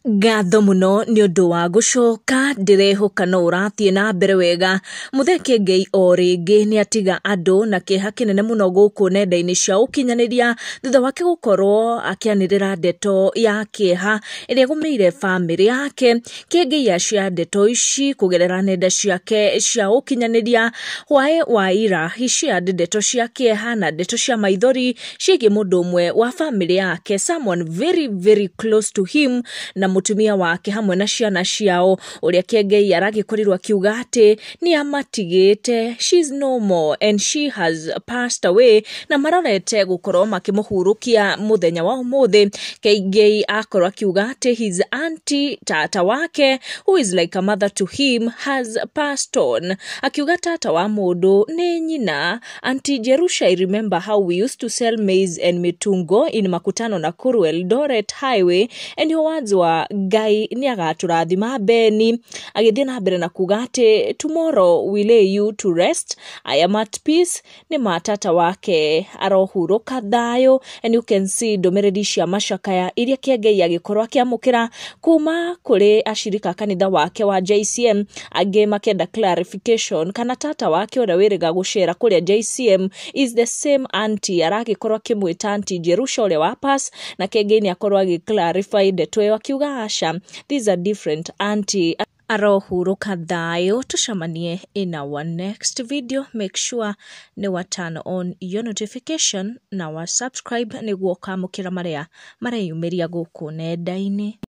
Ngatho muno nĩ ũndũ wa gũcoka, ndĩrehoka no ũrathiĩ na mbere wega. Muthee Kĩengei o rĩngĩ nĩ atiga andũ na kĩeha kĩnene mũno gũkũ nenda-inĩ cia ũkinyanĩria thutha wake gũkorwo akĩanĩrĩra ndeto ya kĩeha ĩrĩa ĩgũmĩire bamĩrĩ yake. Kĩengei acia ndeto ici kũgerera nenda ciake cia ũkinyanĩria. Hwaĩ wa ira he shared ndeto cia kĩeha na ndeto cia maithori ciĩgiĩ mũndũ ũmwe wa bamĩrĩ yake, someone very very close to him, na mũtumia wake hamwe na ciana ciao, ũrĩa Kĩengei aragĩkorirwo akiuga atĩ nĩ amatigĩte, she's no more and she has passed away, na marorete gũkorwo makĩmũhurũkia mũthenya wa ũmũthĩ. Kĩengei akorwo akiuga atĩ his auntie, tata wake, who is like a mother to him, has passed on. Akiuga tata wa mũndũ nĩ nyina. "Auntie Jerusha, I remember how we used to sell maize and mitungo in Makutano Nakuru Eldoret Highway, and your words were 'Ngai nĩ agatũrathima Beni.'" Agĩthiĩ na mbere na kuga atĩ "Tomorrow we lay you to rest. I am at peace." Nĩ ma tata wake arohurũka thayũ. And you can see ndũmĩrĩri cia macakaya iria Kĩengei agĩkorwo akĩamũkĩra kuma kũrĩ acirika a kanitha wake wa JCM, angĩ makĩenda clarification kana tata wake ũrĩa wĩrĩga gũcera kũrĩa JCM is the same auntie aragĩkorwo akĩmwĩta Auntie Jerusha ũrĩa wa pass. Na Kĩengei nĩ akorwo agĩ clarify ndeto ĩyo akiuga aca, these are different auntie. Arohurũka thayũ. Tucemanie in our next video. Make sure nĩ wa turn on your notification na wa subscribe nĩguo ũkamũkĩra marĩa mareyumĩria gũkũ nenda-inĩ.